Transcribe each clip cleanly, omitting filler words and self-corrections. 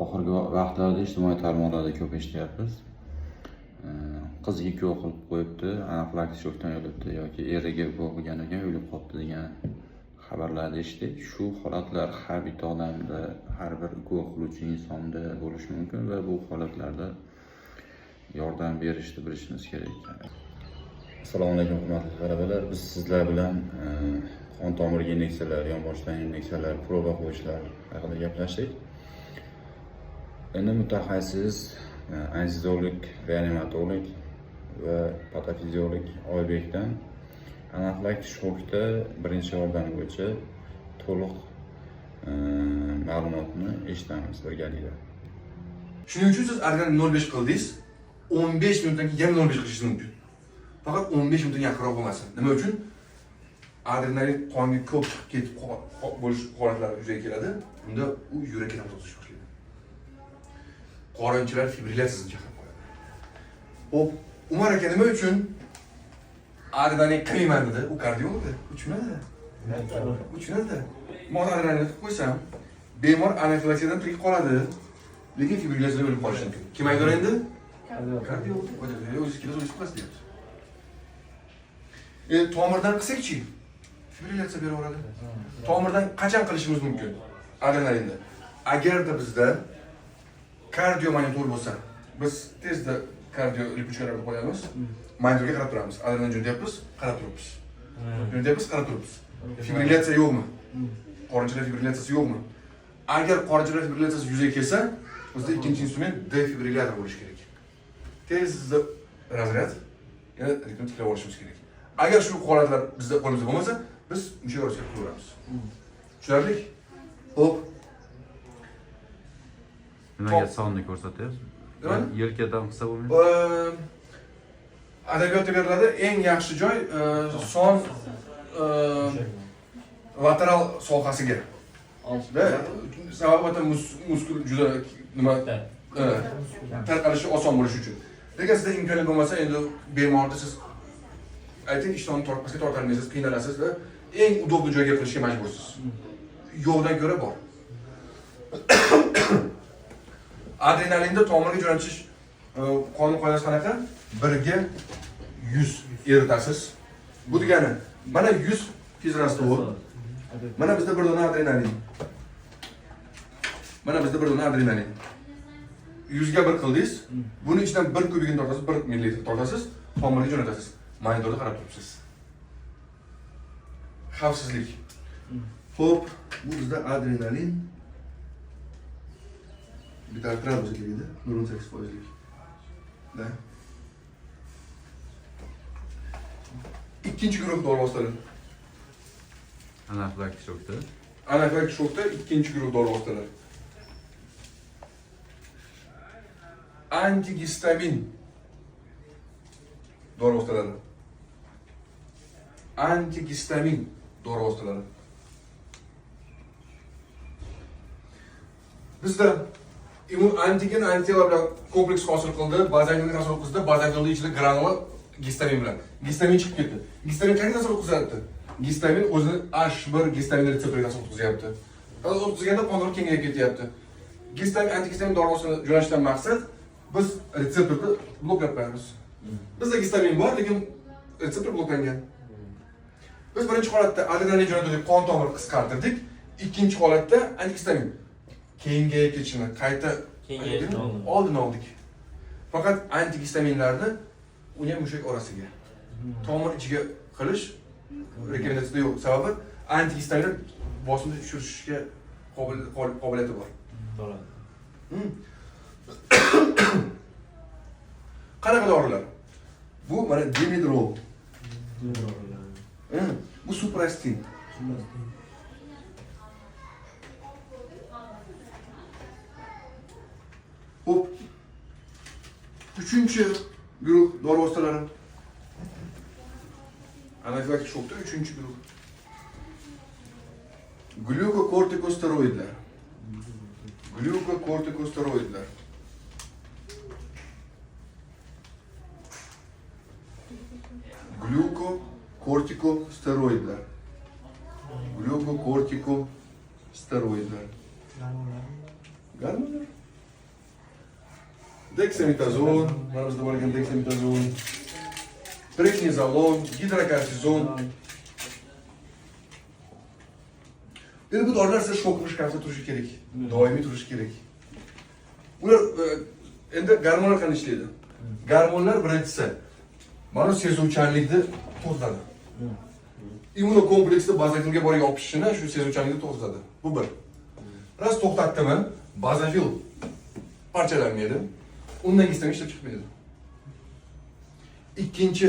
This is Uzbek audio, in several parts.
Oxirgi vaqtlarda ijtimoiy tarmoqlarda ko'p eshityapmiz. Qizga ukol qilib qo'yibdi, anafilaktik shokdan o'libdi yoki eriga ukol qilgan ekan, o'lib qolibdi degan xabarlarni eshitdik. Shu holatlar har bitta odamda, har bir ukol qiluvchi insonda bo'lishi mumkin va bu holatlarda yordam berishni bilishimiz kerak. Assalomu alaykum hurmatli talabalar. Biz sizlar bilan qon tomirga inyeksiyalar, yonboshdan inyeksiyalar, proba qo'yishlar haqida gaplashdik. Endi mutaxassis, anesteziolog, reanimatolog va patofiziolog Oybekdan anafilaktik shokda birinchi yordam bo'yicha to'liq ma'lumotni eshitamiz birgalikda. Shuning uchun siz adrenalin 0,5 qildingiz, 15 minutdan keyin yana 0,5 qilishingiz mumkin. Faqat 15 minutdan yaqinroq bo'lmasin. Nima uchun? Adrenalin qonga ko'p chiqib ketib bo'lish holatlari yuzaga keladi. Bunda u yurakka nafas olish boshlaydi. Qorinchalar fibrillyatsiyasini chaqirib qo'yadi. Xo'p, Umar aka nima uchun adrenalin qilmayman dedi? U kardiolog, u tushunadi. U tushunadi. Men adrenalin qilib qo'ysam, bemor anafilaksiyadan tirik qoladi. Lekin fibrillyatsiyadan o'lib qolishi mumkin. Kim aybdor endi? Kardiolog. O'zingiz kelasiz, o'zingiz qilasiz deyapti. Tomirdan qilsak-chi? Fibrillyatsiya beraveradi. Tomirdan qachon qilishimiz mumkin? Adrenalinni. Agarda bizda kardiomonitor bo'lsa, biz tezda kardio lipучkalarni qo'yamiz. Monitorga qarab turamiz. Adrenalin jo'natyapmiz, qarab turibmiz. Jo'natyapmiz, qarab turibmiz. Fibrillyatsiya yo'qmi? Qorinchalar fibrillyatsiyasi yo'qmi? Agar qorinchalar fibrillyatsiyasi yuzaga kelsa, bizda ikkinchi instrument defibrillyator bo'lishi kerak. Tezda razryad, yana ritmni tiklab olishimiz kerak. Agar shu holatlar bizda qo'limizda bo'lmasa, biz mushak orasiga qilaveramiz. Tushunarli? Xo'p, Nimaga sonni ko'rsatyapsiz? Nimani? Yelkadan qilsa bo'lmaydi. Adabiyotda beriladi eng yaxshi joy son lateral sohasiga. Da, sababi это muskul juda nima tarqalishi oson bo'lishi uchun. Lekin sizda imkoniyat bo'lmasa, endi bemorni siz ayting ishtonni pastga tortolmaysiz, qiynalasiz va eng удобный joyga qilishga majbursiz. Yo'qdan ko'ra bor. Adrenalinda tomirga jo'natish qonun qoidasi qanaqa? 1ga 100 eritasiz. Bu degani mana 100 fizrastvor. Mana bizda bir dona adrenalin. Mana bizda bir dona adrenalin. 100 ga 1 qildingiz. Buni ichidan 1 kubigini tortasiz, 1 millilitr tortasiz, tomirga jo'natasiz. Monitorda qarab turibsiz. Xavfsizlik. Xo'p, bu bizda adrenalin. Bitartral bo'lsa kerak edi, 0.8 foizlik. Da. Ikkinchi guruh dori vositalari. Anafilaktik shokda. Anafilaktik shokda ikkinchi guruh dori vositalari. Antigistamin dori vositalari. Antigistamin dori vositalari. Bizda immun antigen antitela bilan kompleks hosil qildi, bazalgonni ta'sir o'tkazdi, bazalgonni ichida granula gistamin bilan. Gistamin chiqib ketdi. Gistamin qayerga ta'sir o'tkazyapti? Gistamin o'zini H1 gistamin retseptoriga ta'sir o'tkazyapti. Ta'sir o'tkazganda qon tomiri kengayib ketyapti. Gistamin antigistamin dori vositasini jo'natishdan maqsad biz retseptorni bloklab qo'yamiz. Bizda gistamin bor, lekin retseptor bloklangan. Biz birinchi holatda adrenalin jo'natdik, qon tomiri qisqartirdik. Ikkinchi holatda antigistamin kengayib ketishini qayta oldini oldik. Faqat antigistaminlarni uni ham mushak orasiga, tomir ichiga qilish rekomendatsiyada yo'q. Sababi antigistaminlar bosimni tushirishga qobiliyati bor. Qanaqa dorilar? Bu mana dimedrol. Bu suprastin. Xo'p. Uchinchi guruh dori vositalari. Anafilaktik shokda uchinchi guruh. Glyukokortikosteroidlar. Glyukokortikosteroidlar. Glyukokortikosteroidlar. Glyukokortikosteroidlar. Gormonlar. Deksametazon, mana bizda bor ekan deksametazon, prednizolon, gidrokortizon. Endi bu dorilar sizda shokovый shkafda turishi kerak, doimiy turishi kerak. Ular endi gormonlar qanday ishlaydi? Gormonlar birinchisi mana sezuvchanlikni to'xtatadi. Immunokompleksda bazofilga borib yopishishini shu sezuvchanlikni to'xtatadi. Bu bir. Ras to'xtatdimi, bazofil parchalanmaydi, undan gistamin ishlab chiqmaydi. Ikkinchi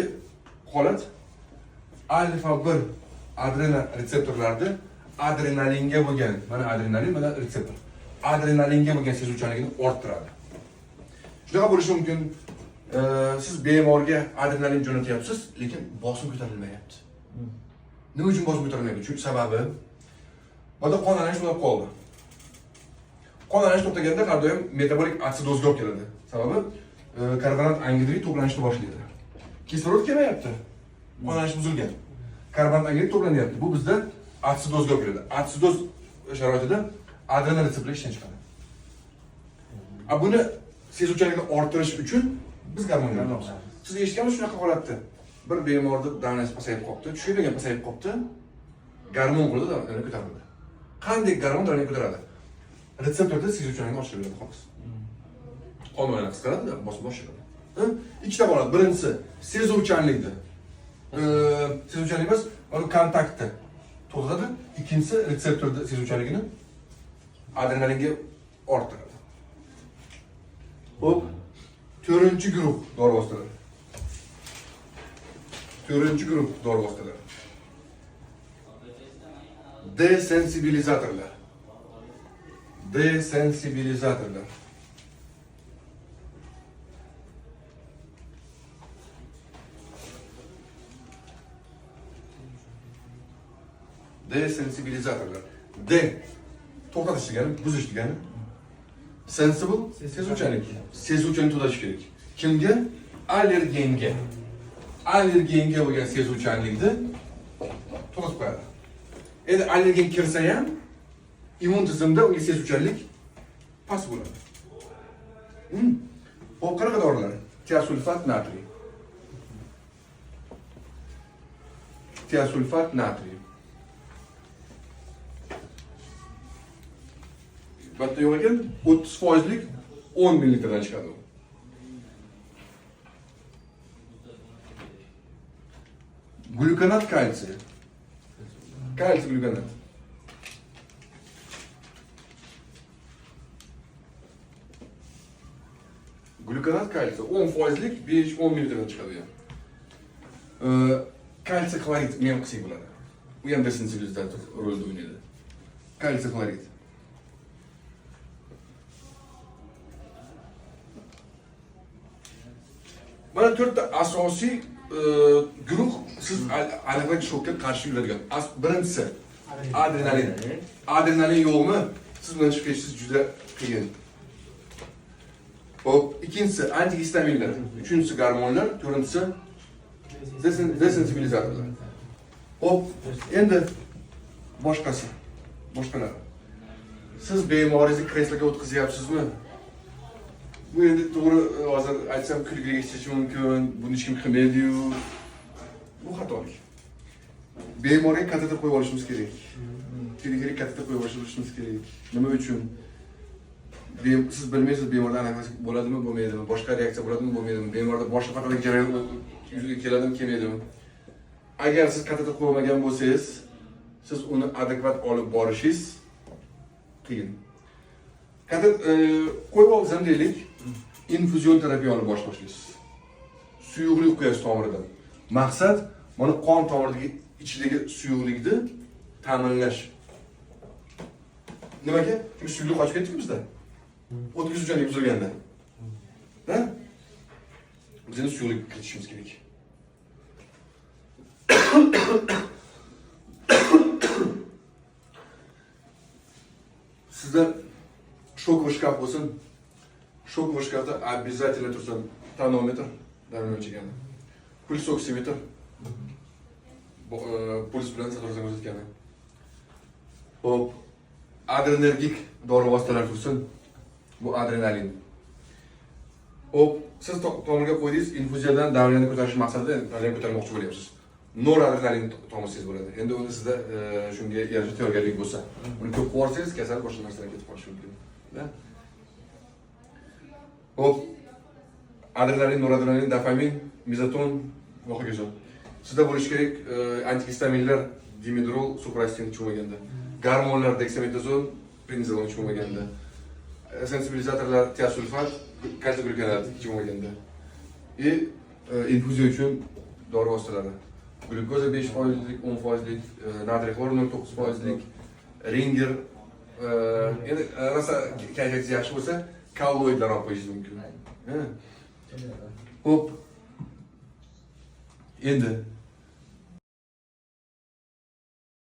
holat alfa 1 adrena retseptorlarida adrenalinga bo'lgan, mana adrenalin, mana retseptor. Adrenalinga bo'lgan sezuvchanligini orttiradi. Shunaqa bo'lishi mumkin. Siz bemorga adrenalin jo'natyapsiz, lekin bosim ko'tarilmayapti. Nima uchun bosim ko'tarilmayapti? Chunki sababi bunda qon aylanish to'xtab qoldi. Qon aylanish to'xtaganda har doim metabolik atsidozga olib keladi. Sababi karbonat angidrid to'planishni boshlaydi. Kislorod kelmayapti. Qon aylanish buzilgan. Karbonat angidrid to'planyapti. Bu bizda atsidozga olib keladi. Atsidoz sharoitida adrenal retseptorlar ishdan chiqadi. A buni sezuvchanlikni orttirish uchun biz gormon jo'natamiz. Siz eshitganmisiz shunaqa holatda? Bir bemorda давление pasayib qolibdi, tushirgan pasayib qolibdi. Gormon qo'ydi, давление ko'tarildi. Qanday gormon давление ko'taradi? Retseptorda sezuvchanlikni oshiradi xolos. Qon aylanishi qisqaradi, bosim oshiradi. Ikkita holat. Birinchisi sezuvchanlikni. Sezuvchanlik emas, mana kontaktni to'xtatadi. Ikkinchisi retseptorda sezuvchanligini adrenalinga orttiradi. Xo'p, to'rtinchi guruh dori vositalari. To'rtinchi guruh dori vositalari. Desensibilizatorlar. Desensibilizatorlar. Desensibilizatorlar. D to'xtatish degani, buzish degani. Sensible sezuvchanlik. Sezuvchanlik to'xtatish kerak. Kimga? Allergenga. Allergenga bo'lgan sezuvchanlikni to'xtatib qo'yadi. Endi allergen kirsa ham immun tizimda unga sezuvchanlik past bo'ladi. Xo'p, qanaqa dorilar? Tiasulfat natriy. Tiasulfat natriy. Bitta yo'q ekan, 30%lik 10 millilitrdan chiqadi u. Glukonat kalsiy. Kalsiy glukonat. Glukonat kalsiy 10%lik 5-10 millilitrdan chiqadi u ham. Kalsiy xlorid men qilsak bo'ladi. U ham desensibilizator rolida o'ynaydi. Kalsiy xlorid. Mana to'rtta asosiy guruh siz anafilaktik shokka qarshi yuradigan. Birinchisi adrenalin. Adrenalin yo'qmi? Siz bilan chiqib ketishingiz juda qiyin. Xo'p, ikkinchisi antigistaminlar, uchinchisi gormonlar, to'rtinchisi desensibilizatorlar. Xo'p, endi boshqasi, boshqalar. Siz bemoringizni kresloga o'tkazyapsizmi? Bu endi to'g'ri hozir aytsam kulgili eshitishi mumkin, buni hech kim qilmaydi-yu. Bu xatolik. Bemorga kateter qo'yib olishimiz kerak. Periferik kateter qo'yib olishimiz kerak. Nima uchun? Siz bilmaysiz bemorda anafilaktik bo'ladimi, bo'lmaydimi, boshqa reaksiya bo'ladimi, bo'lmaydimi, bemorda boshqa patologik jarayon yuzaga keladimi, kelmaydimi. Agar siz kateter qo'ymagan bo'lsangiz, siz uni adekvat olib borishingiz qiyin. Kateter qo'yib olsangiz ham deylik, infuzion terapiya olib borish boshlaysiz. Suyuqlik qo'yasiz tomiridan. Maqsad mana qon tomiridagi ichidagi suyuqlikni ta'minlash. Nimaga? Chunki suyuqlik qochib ketdi-ku bizda. O'tkazuvchanlik buzilganda. Ha? Biz endi suyuqlik kiritishimiz kerak. Sizda шоковый шкаф bo'lsin. Шоковый шкафda обязательно tursin tonometr, давление o'lchagani. Pulsoksimetr. Puls bilan saturatsiya ko'rsatgani. Xo'p, adrenergik dori vositalari tursin. Bu adrenalin. Xo'p, siz tomirga qo'ydingiz, infuziyadan давление ko'tarish maqsadida давление ko'tarmoqchi bo'lyapsiz. Noradrenalin tomizsangiz bo'ladi. Endi uni sizda shunga yarasha tayyorgarlik bo'lsa, uni ko'p qo'yib kasal boshqa narsalarga ketib qolishi mumkin. Да? Xo'p, adrenalin, noradrenalin, dopamin, mezaton va hokazo. Sizda bo'lishi kerak antigistaminlar, dimedrol, suprastin chumaganda. Gormonlar, deksametazon, prednizolon chumaganda. Sensibilizatorlar, tiasulfat, kalsiy glukonat chumaganda. И infuziya uchun dori vositalari. Glyukoza 5 foizlik, 10 foizlik, natriy xlor 0,9 foizlik, ringer, endi rosa kayfiyatingiz yaxshi bo'lsa, kolloidlar olib qo'yishingiz mumkin. Ha. Xo'p. Endi